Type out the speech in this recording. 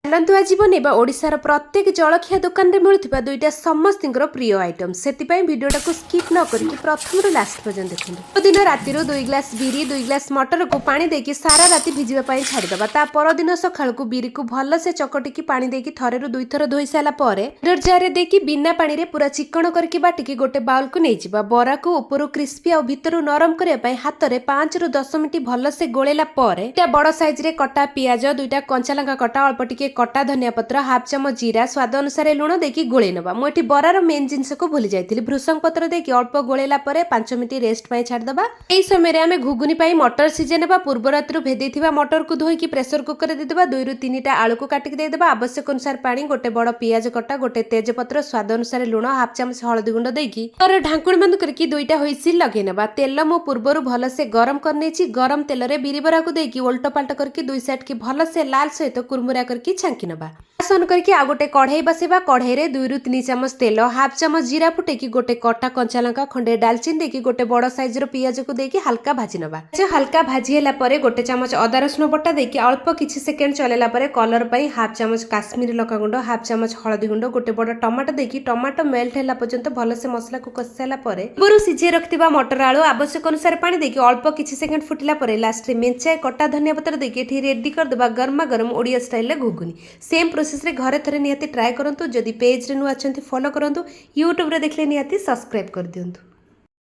ଚାଲନ୍ତୁ, ଆଜି ବନେଇବା ଓଡ଼ିଶାର ପ୍ରତ୍ୟେକ ଜଳଖିଆ ଦୋକାନରେ ମିଳୁଥିବା ଦୁଇଟା ସମସ୍ତଙ୍କର ପ୍ରିୟ ଆଇଟମ୍। ସେଥିପାଇଁ ଭିଡ଼ିଓଟାକୁ ସ୍କିପ୍ ନ କରିକି ପ୍ରଥମରୁ ଲାଷ୍ଟ ପର୍ଯ୍ୟନ୍ତ ଦେଖନ୍ତୁ। ଦିନ ରାତିରୁ 2 ଗ୍ଲାସ ବିରି, 2 ଗ୍ଲାସ ମଟରକୁ ପାଣି ଦେଇକି ସାରା ରାତି ଭିଜିବା ପାଇଁ ଛାଡ଼ିଦେବା। ତା ପରଦିନ ସକାଳକୁ ବିରିକୁ ଭଲସେ ଚକଟିକି ପାଣି ଦେଇକି ଥରେରୁ ଦୁଇଥର ଧୋଇ ସାରିଲା ପରେ ଗ୍ରାଇଣ୍ଡର ଜାରରେ ଦେଇକି ବିନା ପାଣିରେ ପୁରା ଚିକଣ କରିକି ବାଟିକି ଗୋଟେ ବାଉଲକୁ ନେଇଯିବା। ବରାକୁ ଉପରୁ କ୍ରିସ୍ପି ଆଉ ଭିତରୁ ନରମ କରିବା ପାଇଁ ହାତରେ 5ରୁ 10 ମିନିଟ୍ ଭଲସେ ଗୋଳେଇଲା ପରେ ଦୁଇଟା ବଡ଼ ସାଇଜରେ କଟା ପିଆଜ, ଦୁଇଟା କଞ୍ଚା ଲଙ୍କା କଟା, ଅଳ୍ପ ଟିକେ କଟା ଧନିଆ ପତ୍ର, ହାଫ୍ ଚାମଚ ଜିରା, ସ୍ୱାଦ ଅନୁସାରେ ଲୁଣ ଦେଇକି ଗୋଳେଇ ନେବା। ମୁଁ ଏଠି ବରାର ମେନ୍ ଜିନିଷକୁ ଭୁଲି ଯାଇଥିଲି। ଭୃସଙ୍ଗ ପତ୍ର ଦେଇକି ଅଳ୍ପ ଗୋଳେଇଲା ପରେ 5 ମିନିଟ୍ ରେଷ୍ଟ ପାଇଁ ଛାଡ଼ିଦେବା। ଏହି ସମୟରେ ଆମେ ଘୁଗୁନି ପାଇଁ ମଟର ସିଝେଇ ନେବା। ପୂର୍ବ ରାତିରୁ ଭେଦେଇଥିବା ମଟରକୁ ଧୋଇକି ପ୍ରେସର କୁକରରେ ଦେଇଦେବା। ଦୁଇରୁ ତିନିଟା ଆଳୁକୁ କାଟିକି ଦେଇଦେବା। ଆବଶ୍ୟକ ଅନୁସାରେ ପାଣି, ଗୋଟେ ବଡ଼ ପିଆଜ କଟା, ଗୋଟେ ତେଜପତ୍ର, ସ୍ୱାଦ ଅନୁସାରେ ଲୁଣ, ହାଫ୍ ଚାମଚ ହଳଦୀ ଗୁଣ୍ଡ ଦେଇକି ତାର ଢାଙ୍କୁଣୀ ବନ୍ଦ କରିକି ଦୁଇଟା ହୁଇସିଲ୍ ଲଗେଇ ନେବା। ତେଲ ମୁଁ ପୂର୍ବରୁ ଭଲସେ ଗରମ କରିନେଇଛି। ଗରମ ତେଲରେ ବିରି ବରାକୁ ଦେଇକି ଓଲଟ ପାଲଟ କରିକି ଦୁଇ ସାଇଡ୍ କି ଭଲସେ ଲାଲ ସହିତ କୁରମୁରା କରିକି ଛାଙ୍କି ନେବା। ଗ୍ୟାସ୍ ଅନ୍ କରିକି ଆଉ ଗୋଟେ କଢ଼େଇ ବସେଇବା। କଢ଼େଇରେ 2ରୁ 3 ଚାମଚ ତେଲ, ହାଫ୍ ଚାମଚ ଜିରା ଫୁଟେଇକି ଗୋଟେ କଟା କଞ୍ଚା ଲଙ୍କା, ଖଣ୍ଡେ ଡାଲଚିନି ଦେଇକି ଗୋଟେ ବଡ଼ ସାଇଜର ପିଆଜକୁ ଦେଇକି ହାଲକା ଭାଜି ନେବା। ପିଆଜ ହାଲକା ଭାଜି ହେଲା ପରେ ଗୋଟେ ଚାମଚ ଅଦା ରସୁଣ ବଟା ଦେଇକି ଅଳ୍ପ କିଛି ସେକେଣ୍ଡ ଚଲେଇଲା ପରେ କଲର ପାଇଁ ହାଫ୍ ଚାମଚ କାଶ୍ମୀରୀ ଲଙ୍କା ଗୁଣ୍ଡ, ହାଫ୍ ଚାମଚ ହଳଦୀ ଗୁଣ୍ଡ, ଗୋଟେ ବଡ଼ ଟମାଟୋ ଦେଇକି ଟମାଟୋ ମେଲ୍ଟ ହେଲା ପର୍ଯ୍ୟନ୍ତ ଭଲସେ ମସଲାକୁ କଷି ସାରିଲା ପରେ ପୂର୍ବରୁ ସିଝେଇ ରଖିଥିବା ମଟର ଆଳୁ, ଆବଶ୍ୟକ ଅନୁସାରେ ପାଣି ଦେଇକି ଅଳ୍ପ କିଛି ସେକେଣ୍ଡ ଫୁଟିଲା ପରେ ଲାଷ୍ଟରେ ମେଞ୍ଚାଏ କଟା ଧନିଆ ପତ୍ର ଦେଇକି ଏଠି ରେଡି କରିଦେବା ଗରମା ଗରମ ଓଡ଼ିଆ ଷ୍ଟାଇଲରେ ଘୁଗୁନି। ସେମ୍ ପ୍ରୋସେସରେ ଘରେ ଥରେ ନିହାତି ଟ୍ରାଏ କରନ୍ତୁ। ଯଦି ପେଜ୍ରେ ନୂଆ ଅଛନ୍ତି, ଫଲୋ କରନ୍ତୁ। ୟୁଟ୍ୟୁବରେ ଦେଖିଲେ ନିହାତି ସବସ୍କ୍ରାଇବ୍ କରିଦିଅନ୍ତୁ।